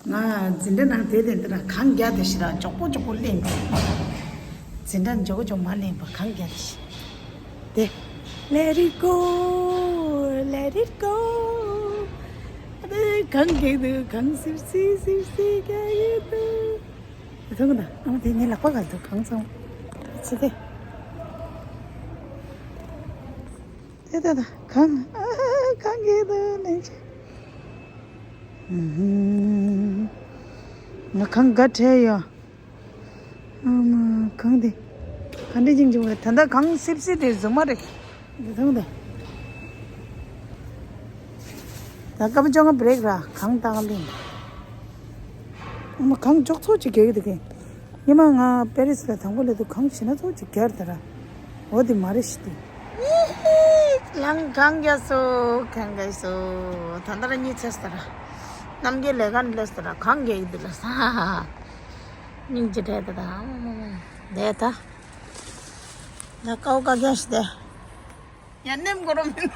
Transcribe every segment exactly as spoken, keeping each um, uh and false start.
ང་འཛིན་གྲྭ་ནང་དེ་དེ་འདི་ལ་གང་རྒྱག་དེ་ཞིག་ར་མགྱོགས་པོ་མགྱོགས་པོ་ལེན་པ། འཛིན་གྲྭ་མགྱོགས་པོ་མགྱོགས་མ་ལེན་པ་གང་རྒྱག་དེ་ཞིག་དེ། Let it go, let it go. ཨ་དེ་གང་རྒྱག་དུ་གང་སིབ་སིབ་སིབ་སིབ་རྒྱག་ཡོད་དུ། དེ་མཐོང་གི་ན་ཨ་མ་དེ་ངའི་ལག་པ་ག་དུ་གང་ཚང་ཚི་དེ། དེ་ད་ད་གང་ཨ་གང་རྒྱག་དུ་ལེན་ཆེ། ང་གང་ག་བྲལ་ཡོད། ཨ་མ་གང་དེ། ག་འདྲ་ཅིག་བྱུང་བས་ད་ལྟ་གང་སིབ་སིབ་རེད་རྫུན་མ་རེད། འདི་མཐོང་དེ། ད་སྐར་མ་བཅོ་ལྔ་བྷི་རེག་ར་གང་བཏང་ལེན། ཨ་མ་གང་ཅོག་ཚོགས་ཅིག་རྒྱག་གི་འདུག་གས། ཉི་མ་ང་པེ་རིས་ལ་དང་པོ་སླེབས་དུས་གང་ཞེ་ན་ཚོགས་ཅིག་རྒྱག་དེ་ར། འོ་དེ་མ་རེད་ཤི་དེ། ལང་གང་རྒྱག་སོ་གང་རྒྱག་སོ། ད་ལྟ་ར་གཉིད་ཚར་སོང་ར། རྣམ་རྒྱལ་ལས་ཀ་ནས་སླེབས་སོང་ར་གང་རྒྱག་གི་འདུག་ལ་ས། སྙིང་རྗེ་བྲལ་ད་ད། འདས་ད། ད་ཀའོ་ཀ་རྒྱག་ཤི་དེ། ཡ་ནེམ་གོ་རོ་མིན།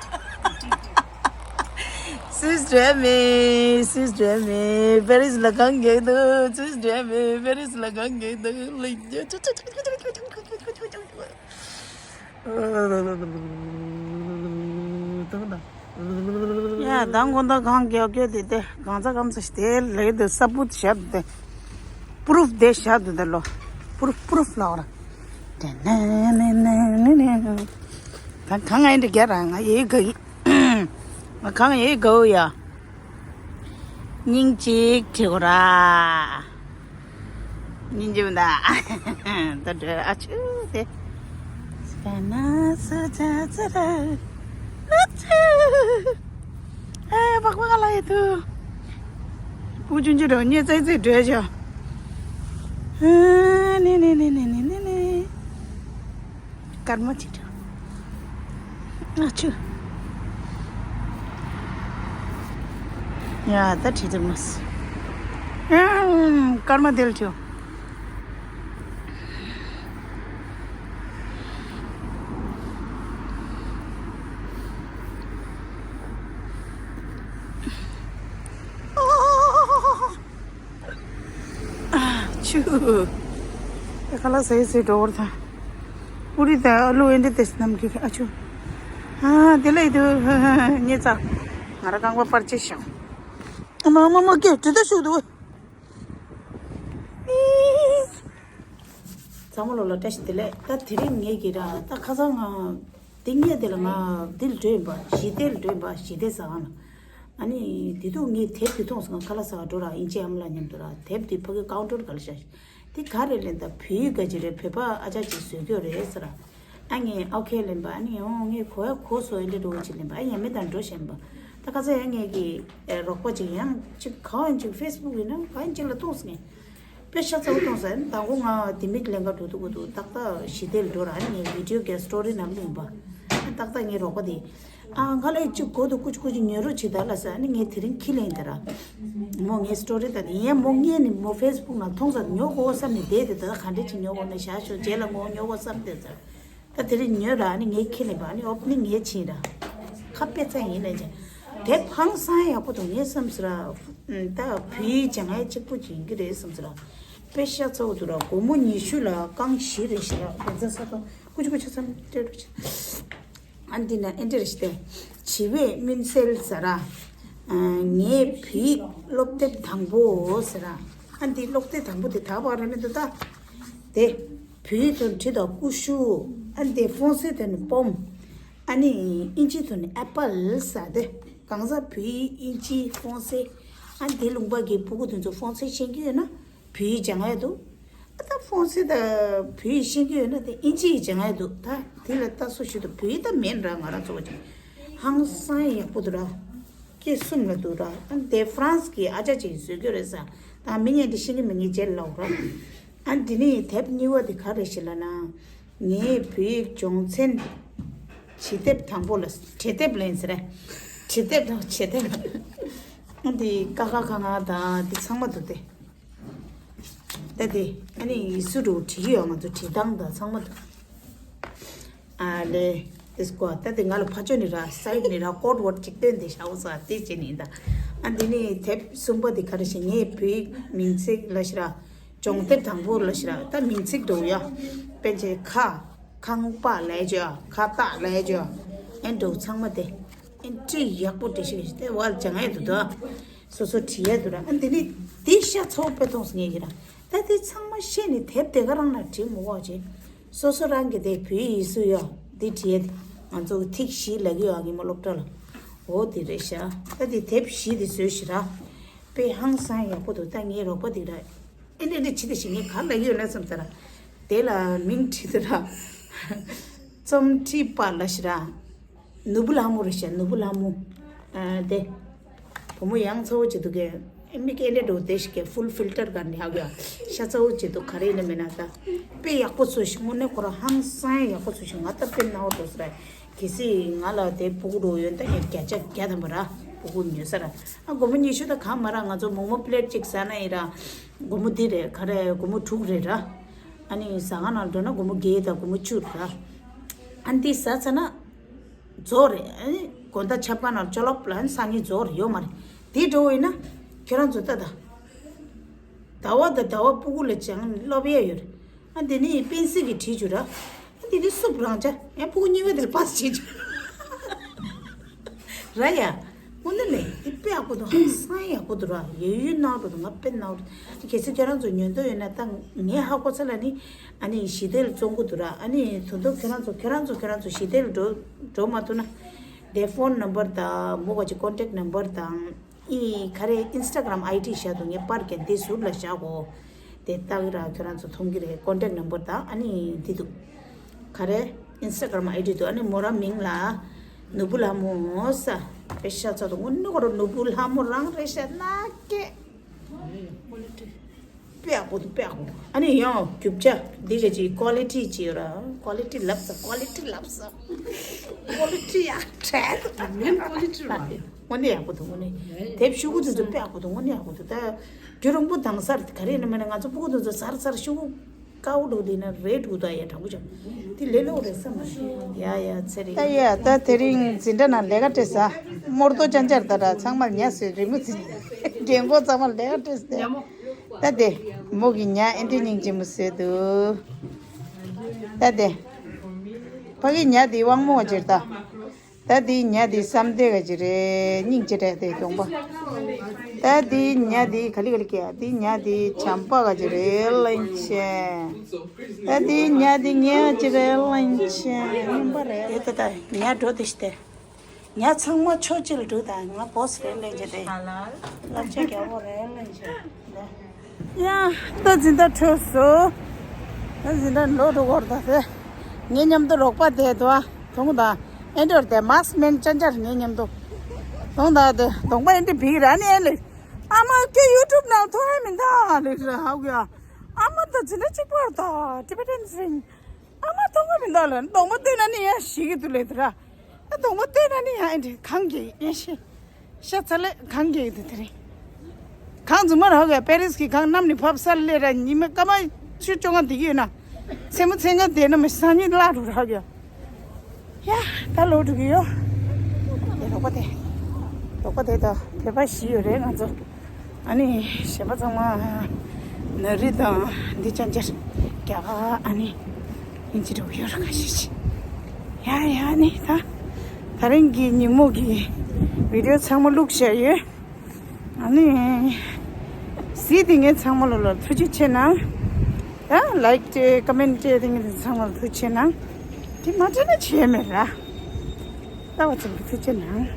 སུས་འདྲེ་མེ་སུས་འདྲེ་མེ་པེ་རིས་ལ་གང་རྒྱག་འདུག་སུས་འདྲེ་མེ་པེ་རིས་ལ་གང་རྒྱག་འདུག་ལིག་ཡ་དང་གོ་ད་གང་རྒྱག་རྒྱུ་དེ་དེ་གང་ཚ་གམ་ཚ་ཞིག་དེ་ལེགས་འདུག་ས་བུད་ཞབས་དེ། པུ་རུབ་དེ་ཞབས་དེ་དེ་ལོ། པུ་རུབ་པུ་རུབ་ལོ་ར། དེ་ནེ་ནེ་ནེ་ནེ་ནེ། ད་གང་ཨེ་འདྲ་རྒྱག་ར་ང་ཡེ་ག་ཡི། ང་གང་ཡེ་ག་ཡ། སྙིང་གཅིག་བྲི་གོ་ར། སྙིང་རྗེ་མི་འདུག་ད་འགྲོ་ཨ་ཆུ་དེ། སྐ་ན་སུ་ཅ་ཙི་ར། ཨ་ཆུ། ཨེ་པག་པག་ལ་ཡེ་དུ། པུ་ཅུན་ཅི་རོ་ཉེ་ཙེ་ཙེ་འགྲོ་ཆོ། ཨ་ནི་ནི་ནི། སྐར་མ་ཅིག་འགྲོ། ཨ་ཆུ། ཡ་ད་ཁྲིད་དུ་མ་སི། ཨ་སྐར་མ་དེལ་ཆོ། ཨ་ཆུ། ཨེ་ཁ་ལག་ཟས་ཟས་འགྲོ་བར་ཐལ། ཨུ་རི་ད་ཨ་ལུ་ཨེ་འདྲ་དེ་སྣམ་གི་ཨ་ཆུ། ཨ་དེ་ལས་དུ་ཉེ་ཚ། ང་ར་རྐང་པ་པར་ཆས་ཤོག་ཨ་མ་མ་མ་ཀེ་དྲི་ད་ཤུག་འདུག་ཚང་མ་ལོ་ལ་བཀྲ་ཤིས་བདེ་ལེགས། ད་དེ་རིང་ངེད་ཀྱི་ར་ད་ཁ་སང་ང་དེ་ངས་དེ་ལ་ང་དེ་ལ་འགྲོ་ཡིན་པ་ཞི་བདེ་ལ་འགྲོ་ཡིན་པ་ཞི་བདེ་ཟ་ཁང་ལ། ཨ་ནི་དེ་དུས་ངས་དེབ་དེ་མཐོང་སོང་ཁ་ལག་ཟ་བ་འགྲོ་ར་ཨིན་ཅི་ཨ་མ་ལགས་མཉམ་དུ་ར་དེབ་དེ་ཕ་གི་ཀའུན་ཊར་ག་ལ་བཞག་དེ་ག་རེ་ལེན་ད་བོད་ཡིག་ག་ཅི་རེད་བོད་པ་ཨ་ཅག་ཅིག་བཟོས་རྒྱུ་རེད་ཟེར་ར། ཨ་ངས་ཨོ་ཁེ་ལེན་པ་ཨ་ནི་ཡང་ངས་གོ་ཡ་གོ་སོ་ཨེ་འདྲ་འགྲོ་ཅིག་ལེན་པ་ཨ་ཡ་མི་དང་འགྲོ་བཞིན་པ་ད་ཁ་ཚ་ཡ་ངས་ཀྱི་རོགས་པ་ཅིག་ཡང་ཅིག་ག་བ་ཡིན་ཅིག་ཕེ་སི་བུག་ཡིན་ན་ག་ཡིན་ཅིག་ལ་མཐོང་སོང་ངས། དཔེ་ཤ་ཚ་བོ་གཏོང་ས་ཡིན་དང་པོ་ང་དེ་མིག་ལེན་ག་འགྲོ་དུས་གོ་དུས་ཏག་ཏག་ཞི་བདེ་ལ་འགྲོ་ར་ཨ་ནི་ངའི་བི་ཌི་ཡོ་གི་སི་ཊོ་རི་ནང་ལ་ཡིན་པ། ཨ་ཏག་ཏག་ངའི་རོགས་པ་དེ། ཨ་ང་ལ་ཅིག་གོ་དུས་ཀུ་ཅི་ཀུ་ཅི་ཉོ་རོགས་བྱེད་ད་ལ་ས་ཨ་ནི་ངས་དེ་རིང་ཁྱི་ལེན་དེ་ར། མོ་ངའི་སི་ཊོ་རི་ད་དེ་ཡིན་ཡ་མོ་ངས་ནི་མོ་ཕེ་སི་བུག་ནང་མཐོང་ས་ཉོ་དགོས་བསམ་ནས་བསྡད་དེ་ད་ག་འདྲ་ཅིག་ཉོ་དགོས་ནས་བཞག་ཤོག་རྗེས་ལ་མོ་ཉོ་དགོས་བསམ་བསྡད་ཚར། ད་དེ་རིང་ཉོས་ར་ཨ་ནི་ངའི་ཁྱི་ལེན་པ་ཨ་ནི་ཨོ་ནི་ངའི་ཕྱིན་ར། ཁ་དཔེ་ཚ་ཡིན་ལས་ཀྱང་། དེབ་ཧང་སང་ཡག་པོ་འདུག་ངས་བསམ་སི་ར། ད་བོད་ཡིག་སྦྱང་ཡ་གཅིག་པུ་ཅིག་ཡིན་གྱི་རེད་བསམ་སི་ར། དཔེ་ཤ་ཚ་བོ་འདུག་ར་སྒོར་མོ་ཉི་ཤུ་ལ་རྐང་བཞི་རེ་ཞིག་ར་དེ་ཚ་ས་དང་ཀུ་ཅི་ཀུ་ཅི་ཚ་ནི་སྤྲད་རོགས་བྱེད། ཨ་འདི་ན་ཨེ་འདྲ་རེ་ཞིག་སྟེ། བྱིས་པའི་མུན་སེལ་ཟེར་ར། ངའི་བོད་ཡིག་སློབ་དེབ་དང་པོ་ཟེར་ར། ཨ་འདི་སློབ་དེབ་དང་པོ་དེ་དག་པ་རེད་མི་འདུག་ད། དེ། བོད་ཡིག་ཐོག་ནས་གྲི་དང་ཀུ་ཤུ། ཨ་འདི་ཧྥོན་སེ་ཐོག་ནས་པོམ། ཨ་ནི་ཨིན་ཇི་ཐོག་ནས་ཨེ་པལ་ཟེར་དེ། གང་ཟག་བོད་ཡིག་ཨིན་ཇི་ཧྥོན་སེ། ཨ་འདི་ལུང་པ་གི་ཕྲུ་གུ་དེ་ཚོ་ཧྥོན་སེ་ཤེས་ཀྱི་ཡོད་ན་བོད་ཡིག་སྦྱང་ཡ་འདུག་ཨ་ད་ཧྥོན་སེ་དང་བོད་ཡིག་ཤེས་ཀྱི་ཡོད་ན་དེ་ཨིན་ཇི་ཡིག་སྦྱང་ཡ་འདུག་ད་དེ་ལ་ལྟ་སོ་ཞིག་ཏུ་བོད་ཡིག་ད་མེད་འདྲ་ང་རང་ཚོ་བ་ཅིག་ཧང་སང་ཡག་པོ་འདུག་ར། སྐྱེ་གསུམ་ལ་འདུག་ར། ཨ་འདི་ཧྥ་རན་སི་གི་ཨ་ཅག་ཅིག་བཟོས་ཀྱི་རེད་ས། ད་མི་ངན་འདི་ཤེས་ཀྱི་མི་ངན་རྗེས་ལ་ལབ་ར། ཨ་འདི་ནི་དེབ་གཉིས་པ་འདི་ག་རེ་ཞིག་ལབ་ན། ངའི་བོད་ཡིག་སྦྱོང་ཚན། བྱིས་དེབ་དང་པོ་ལ་བྱིས་དེབ་ལེན་ཟེར་ར། བྱིས་དེབ་དང་བྱིས་དེབ། ཨ་འདི་ཀ་ཁ་ག་ང་དང་འདི་ཚང་མ་འདུག་སྟེ། ད་དེ་ཨ་ནི་ཡིག་གཟུགས་འགྲོ་བྲིས་ཀྱི་ཡོད་ང་ཚོ་བྲིས་སྟངས་དང་ཚང་མ་འདུག་ཨ་ལེ། དེ་སྐོར་ད་དེ་ང་ལ་ཕ་ཆོས་ནི་ར་སའིད་ནི་ར་ཀོཌ་ཝོཌ་ཅིག་སྟོན་དེ་ཤའོ་ས་དེ་བྱེད་ནི་ཡིན་ད། ཨ་འདི་ནི་དེབ་གསུམ་པ་དེ་ག་རེ་ཞིག་ངའི་བུའི་མིང་ཚིག་ལ་ཤི་ར། སྦྱོང་དེབ་དང་པོ་ལ་ཤི་ར་ད་མིང་ཚིག་འགྲོ་ཡ། པན་ཆེ་ཁ། ཁང་པ་ལས་ཅོ། ཁ་བཏགས་ལས་ཅོ། ཨེ་འགྲོ་ཚང་མ་དེ། ཨེ་འདྲི་ཡག་པོ་འདྲི་ཤིག་དེ་བར་སྦྱང་ཡ་དུ་དོ། སོ་སོ་བྲིས་ཡ་དུ་ར་ཨ་འདི་ནི་དེ་ཤ་ཚོགས་པའི་ཐོངས་ངེས་ཀྱི་ར། ད་དེ་ཚང་མ་ཤེས་ནི་དེབ་དེ་ག་རང་ན་བྲིས་མོ་བ་ཅེ། སོ་སོ་རང་གི་དེ་བོད་ཡིག་སུ་ཡོད་འདི་བྲིས་ཏེ། ང་ཚོ་གི་ཐིག་བཞི་ལ་གི་ཡོད་ངི་མོ་སློབ་གྲྭ་ལ། འོ་དེ་རེད་ཤག་ད་དེ་དེབ་བཞི་དེ་བཟོས་ཤི་ར། དཔེ་ཧང་སང་ཡག་པོ་འདུག་ད་ངའི་རོགས་པ་དེ་ར། ཨེ་འདྲ་འདྲ་ཆི་དེ་ཞིག་ངས་ག་ལ་ཡོད་ན་བསམ་ད་ར། དེ་ལ་མིང་བྲིས་ད་ར། རྩོམ་བྲིས་པ་ལ་ཤི་ར། ནོར་བུ་ལྷ་མོ་རེད་ཤག་ནོར་བུ་ལྷ་མོ། ཨ་དེ། བུ་མོ་ཡང་ཚ་བོ་བྱེད་འདུག་གས། ཨེ་མི་སྐད་ལས་འགྲོ་དེ་ཞིག་གས་ཕུལ་ཕིལ་ཊར་ག་ནས་ཧ་གོ་ཡ། ཤ་ཚ་བོ་བྱེད་འདུག་ག་རེ་ཡིན་ན་མེད་ན་ད། དཔེ་ཡག་པོ་བཟོས་ཤིག་དངོས་གནས་ཁོ་རང་ཧང་སང་ཡག་པོ་བཟོས་ཤིག་ང་ད་དཔེ་སྣང་བ་འགྲོ་ས་རེད། གལ་སྲིད་ང་ལ་དེ་སྤུ་གུ་འགྲོ་ཡོད་ད་ངས་བརྒྱ་ཆ་བརྒྱ་ཐམ་པ་ར་སྤུ་གུ་ཉོ་ས་ར། ཨ་སྒོར་མོ་ཉི་ཤུ་ད་གང་མ་ར་ང་ཚོ་མོག་མོག་པི་ལེཊ་གཅིག་ཟ་ན་ཡིན་ར། སྒོར་མོ་འདི་རེད་ག་རེ་སྒོར་མོ་དྲུག་རེད་ར། ཨ་ནི་ཟ་ཁང་ནང་འགྲོ་ན་སྒོར་མོ་བརྒྱད་དང་སྒོར་མོ་བཅུ་ར། ཨ་འདི་ཟ་ཚ་ན། རྫོགས་རེད། ཨ་ནི་དགོང་དག་ཆབ་ཁ་ནང་ཅོ་ལོབ་ལ་ཨ་ནི་སང་ཉིན་རྫོགས་རེད་ཡོད་མ་རེད། དེ་འགྲོ་ཡིན་ན་ཁྱོད་རང་ཚོ་ལྟ་ད། ཟླ་བ་དང་ཟླ་བ་སྤུ་གུ་ལ་སྦྱང་སློབ་ཡས་ཡོད་རེད། ཨ་འདི་ནི་པེན་སི་གི་བྲིས་བཅུག་ར། ཨ་འདི་ནི་སུབ་རང་ཅག་ཡང་སྤུ་གུ་གཉིས་པ་དེ་ལ་པཱ་སི་བྱེད་བཅུག་ར་ཡ། དངོས་གནས་ལས་འདི་དཔེ་ཡག་པོ་འདུག་ཧང་སང་ཡག་པོ་འདུག་ར་ཡོད་ཡོད་གནང་རོགས་འདུག་ང་དཔེ་གནང་རོགས། གལ་སྲིད་ཁྱོད་རང་ཚོ་ཉོ་འདོད་ཡོད་ན་ད་ངས་ཧ་གོ་ཚ་ལ་ནི། ཨ་ནི་ཞི་བདེ་ལ་བཙོང་གི་འདུག་ར། ཨ་ནི་དོན་དུ་ཁྱོད་རང་ཚོ་ཁྱོད་རང་ཚོ་ཁྱོད་རང་ཚོ་ཞི་བདེ་ལ་འགྲོ་འགྲོ་མ་ཐུབ་ན། དེ་ཕོན་ནམ་བར་དང་མོ་ག་ཅིག་ཀོན་ཊེག་ནམ་བར་དང་། ཨི་ག་རེ་ཨིན་སི་ཊ་གྷ་རམ་ཨའི་ཌི་བཞག་འདུག་ངས་པར་གྱིན་དེ་ཟུར་ལ་བཞག་གོ། དེ་ལྟ་གི་ར་ཁྱོད་རང་ཚོ་མཐོང་གི་རེད་ཀོན་ཊེག་ནམ་བར་དང་ཨ་ནི་འདི་འདུག་ག་རེ་ཨིན་སི་ཊ་གྷ་རམ་ཨའི་ཌི་འདུག་ཨ་ནི་མོ་རང་མིང་ལ་ནོར་བུ་ལྷ་མོ་ས། དཔེ་ཤ་ཚ་འདུག་དངོས་གནས་ཁོ་རང་ནོར་བུ་ལྷ་མོ་རང་རེད་ཤག་ན་སྐད། དཔེ་ཡག་པོ་འདུག་དཔེ་ཡག་པོ་འདུག་ཨ་ནི་ཡང་རྒྱུ་ཆ་འདི་ག་ཅིག་ཀོ་ལི་ཊི་ཅིག་ཡོད་ར། ཀོ་ལི་ཊི་ལབ་ས་ཀོ་ལི་ཊི་ལབ་ས། ཀོ་ལི་ཊི་ཡག་དྲན། མིན་ཀོ་ལི་ཊི་ར། དངོས་གནས་ཡག་པོ་འདུག་དངོས་གནས་དེབ་ཤོག་གུ་དེ་ཚོ་དཔེ་ཡག་པོ་འདུག་དངོས་གནས་ཡག་པོ་འདུག་ད་རྒྱུན་རིང་པོ་དྭངས་གསལ་ག་རེ་ཡིན་ན་མིན་ན་ང་ཚོ་སྤུ་གུ་དེ་ཚོ་གསར་གསར་ཤོག་གུ་དཀར་པོ་འདུག་དེ་ན་རེཌ་འདུག་ད་ཡ་དྲང་པོ་བྱུང་དེ་ལས་ལོག་རེད་བསམ་མ་ཤེས་ཡ་ཡ་ཚེ་རིང་། ད་ཡ་ད་དེ་རིང་འཛིན་གྲྭ་ནང་ལས་ཀ་སྤྲད་ས། མོར་ཏོ་ཅན་ཅར་ད་ར་ཚང་མ་ཉ་སོས་རི་མོ་ཚིག་རྒན་གོག་ཚང་མ་ལས་ཀ་སྤྲད་ས་དེ། ད་དེ། མོ་གི་ཉ་ཨེ་འདྲ་སྙིང་རྗེ་མོ་བཟོས་འདུག་ད་དེ། ཕ་གི་ཉ་དེ་དབང་མོ་བ་ཅིར་ད། ད་དེ་ཉ་དེ་བསམ་དེ་ག་ཅི་རེད་སྙིང་རྗེ་དྲགས་དེ་གྱོང་པ། ད་དེ་ཉ་དེ་ག་ལི་ག་ལི་ཀྱ་དེ་ཉ་དེ་བྱམས་པ་ག་ཅི་རེད་ལན་ཆེ། ད་དེ་ཉ་དེ་ཉ་ཅི་རེད་ལན་ཆེ་སྙིང་པ་རེད། ད་ད་ཉ་འགྲོ་དེ་ཤི་དེ། ཉ་ཚང་མ་ཕྱོགས་གཅིག་ལ་འགྲོ་དང་ང་བོས་རེད་ལེན་བྱས་ཏེ། ལབ་བྱས་རྒྱལ་པོ་རེད་ལེན་བྱས། ཡ། ད་འཛིན་གྲྭ་འཕྲོད་སོང་། ད་འཛིན་གྲྭ་ལོག་འགྲོ་གོ་ར་ད་ཟེ། ངའི་མཉམ་དུ་རོགས་པ་དེ་དོ་དོང་དང་ཨེ་འདྲ་དེ་མཱསི་མེན་ཅན་ཅར་ངའི་མཉམ་དུ། དོང་དང་དེ་གདོང་པ་ཨེ་འདྲ་བིག་ར་ནི་ཨེ་ལེ། ཨ་མ་ཁྱོད་ཡུ་ཊུབ་ནང་ཐོ་ཧེ་མིན་ད་ལེ་ར་ཧ་གི་ཡ། ཨ་མ་ད་འཛིན་གྲྭ་གཅིག་པར་ད་ཊི་བེ་ཊན་སིང་། ཨ་མ་ཐོང་གི་མི་འདུག་ལ་གདོང་པ་བལྟས་ན་ནི་ཡང་ཞིག་གི་འདུག་ལས་དེ་ར། ཨ་གདོང་པ་བལྟས་ན་ནི་ཡང་ཨེ་འདྲ་གང་གི་ཡིན་ཤི། ཤ་ཚ་ལེ་གང་གི་འདུག་དེ་རིང་། གང་རྫུན་མ་རག་གི་པེ་རིས་ཀྱི་གང་གནམ་ནི་ཕབ་ས་ལེ་ར་ཉི་མ་སྐར་མ་ཆུ་བཅོ་ལྔ་འདི་གི་ཡོད་ན། མཚན་མོ་མཚན་གང་བསྡད་ན་མི་སང་ཉིན་བརླག་འགྲོ་རག་གི་ཡ། ཡ། ད་ལོག་འགྲོ་གི་ཡོད། དེ་རོགས་པ་དེ། རོགས་པ་དེ་དང་བོད་པ་བཞི་ཡོད་རེད་ང་ཚོ། ཨ་ནི་གཞན་པ་ཚང་མ་ན་རི་དང་འདི་ཅན་ཅར་རྒྱ་གར་ཨ་ནི་ཨིན་ཇི་འགྲོ་ཡོད་ར་ཁ་ཤས་ཤིག་ཡ་ཡ་ནི་ད་ད་རིང་གི་ཉིན་མོ་གི་བི་ཌི་ཡོ་ཚང་མ་བླུགས་བཞག་ཡོད། ཨ་ནི་གཟིགས་དེ་ངས་ཚང་མ་ལོ་ལ་ཐུགས་རྗེ་ཆེ་གནང་། ད་ལའིཀ་སྤྲད་ཀོ་མེན་སྤྲད་དེ་ངས་ཚང་མ་ལ་ཐུགས་རྗེ་ཆེ་གནང་། དེ་མ་སྤྲད་ན་བྱས་མེད་ར། ལྟ་བ་ཙམ་གྱིས་ཐུགས་རྗེ་གནང་།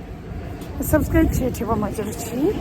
སབ་སི་ཀ་རེབ་བྱེད་དྲི་བ་མ་བྱེད་རོགས་གྱིས།